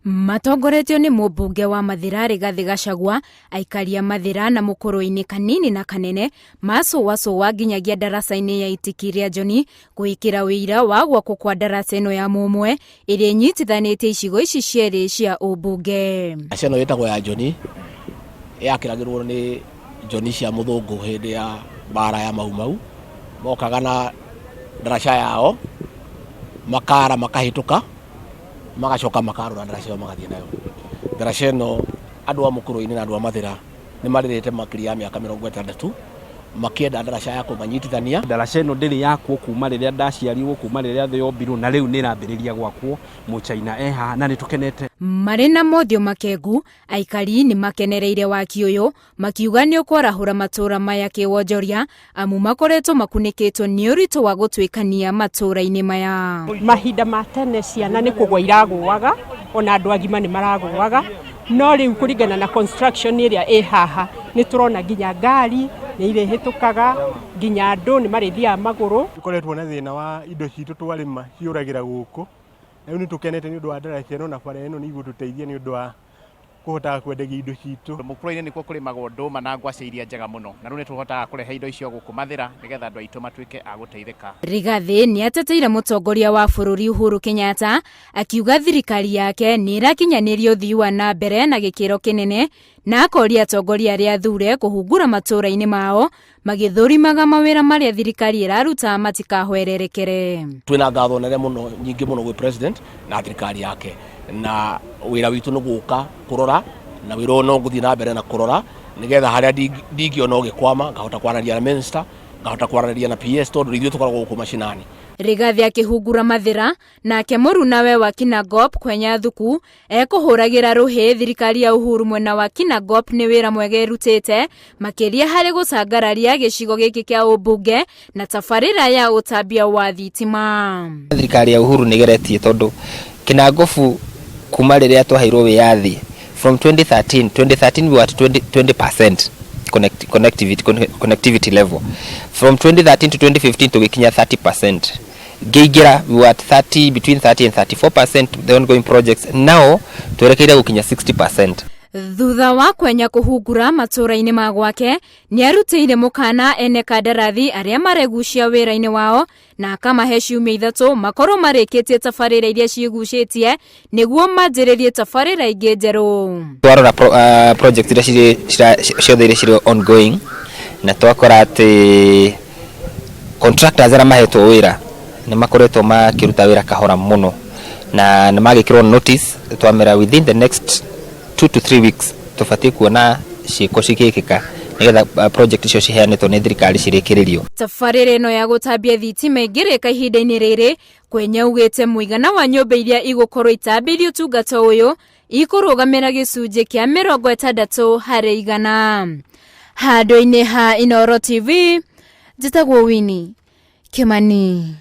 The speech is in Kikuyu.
Matongoretio nĩ mũmbunge wa Mathĩra Rigathĩ Gachagua, aikari a Mathĩra na Mũkũrwe-inĩ kanini na kanene macũacũa nginyagia ndaraca-inĩ ya Itiki rĩa Njoni gwĩkĩra ũira wa gwakwo kwa ndaraca ĩno ya mũmwe ĩrĩa ĩnyitithanĩtie icigo ici cierĩ cia ũmbunge. Ndaraca ĩno ĩtagwo ya Njoni, yakĩragĩrwo nĩ Njoni cia mũthũngũ hĩndĩ ya mbara ya Mau Mau, mokaga na ndaraca yao makara makahĩtũka magacoka makarũra ndaraca ĩyo magathiĩ nayo. Ndaraca ĩno andũ a Mũkũrwe-inĩ na andũ a Mathĩra nĩ marĩrĩte makĩria ya mĩaka 60 makĩenda ndaraca ya kũmanyitithania. Ndaraca ĩno ndĩrĩ yakwo kuma rĩrĩa ndaciarirwo, kuma rĩrĩa thĩ yombirwo na rĩu nĩ ĩrambĩrĩria gwakwo, Mũchaina e haha na nĩ tũkenete. Marĩ na mothiũ makengu, aikari nĩ makenereire waki ũyũ makiuga nĩ ũkwarahũra matũũra maya kĩwonjoria amu makoretwo makunĩkĩtwo nĩ ũritũ wa gũtuĩkania matũũra-inĩ maya. Mahinda ma tene ciana nĩ kũgwa iragũaga ona andũ agima nĩ maragũaga, no rĩu kũringana na construction ĩrĩa ĩ haha nĩ tũrona nginya ngari nĩ irĩhĩtũkaga, nginya andũ nĩ marĩthiaga magũrũ. Tũkoretwo na thĩna wa indo citũ twarĩma ciũragĩra gũkũ, na rĩu nĩ tũkenete nĩ ũndũ wa ndaraca ĩno na bara ĩno nĩ igũtũteithia nĩ ũndũ wa kũhotaga kwendagia indo citũ. Mũkũrwe-inĩ nĩkuo kũrĩmagwo ndũma na ngwacĩ iria njega mũno, na rĩu nĩ tũhotaga kũrehe indo icio gũkũ Mathĩra nĩgetha andũ aitũ matuĩke a gũteithĩka. Rigathĩ nĩ ateteire mũtongoria wa bũrũri Uhuru Kenyatta akiuga thirikari yake nĩ ĩrakinyanĩria ũthii wa na mbere na gĩkĩro kĩnene na akoria atongoria arĩa athure kũhungura matũũra-inĩ mao magĩthũrimaga mawĩra marĩa thirikari ĩraruta matikahwererekere. Twĩna ngatho nene mũno nyingĩ mũno gwĩ president na thirikari yake, na wĩra witũ nĩ gũka kũrora, na wĩra ũyũ no ngũthiĩ na mbere na kũrora nĩgetha harĩa ndingĩona ũgĩkwama ngahota kwaranĩria na minister, ngahota kwaranĩria na PS tondũ ithuĩ tũkoragwo gũkũ macinani. Rigathĩ akĩhungura Mathĩra, nake mũrunawe wa Kinangop Kwenya Thuku ekũhũragĩra rũhĩ thirikari ya Uhuru mwena wa Kinangop nĩ wĩra mwega ĩrutĩte makĩria harĩ gũcangararia gĩcigo gĩkĩ kĩa ũmbunge na tabarĩra ya ũtambia wa thitima. Thirikari ya Uhuru nĩ ĩgeretie tondũ Kinangofu kuma rĩrĩa twaheirwo wĩyathi from 2013, 2013 we were at 20% connectivity level. From 2013 to 2015 tũgĩkinya 30%. Ngĩingĩra we were at 30, between 30 and 34% the ongoing projects. Now twerekeire gũkinya 60%. Thutha wa Kwenya kũhungura matũũra-inĩ ma gwake, nĩ arutĩire mũkana ene kandarathi arĩa maregucia wĩra-inĩ wao na akamahe ciumia ithatũ makorwo marĩkĩtie tabarĩra iria ciĩgucĩtie nĩguo manjĩrĩrie tabarĩra ingĩ njerũ. Twarora project iria cirĩ ciothe iria cirĩ ongoing na twakora atĩ contractors arĩa mahetwo wĩra nĩ makoretwo makĩruta wĩra kahora mũno na nĩ magĩkĩrwo notice twamera within the next 2 to 3 weeks tũbatiĩ kuona ciĩko cigĩkĩka nĩgetha project icio ciheanĩtwo nĩ thirikari cirĩkĩrĩrio. Tabarĩra ĩno ya gũtambia thitima ĩngĩrĩka ihinda-inĩ rĩrĩ, Kwenya augĩte mũigana wa nyũmba iria igũkorwo itambĩirie ũtungata ũyũ ikũrũgamĩra gĩcunjĩ kĩa 60%. Handũ-inĩ ha Inooro TV, njĩtagwo Winnie Kimani.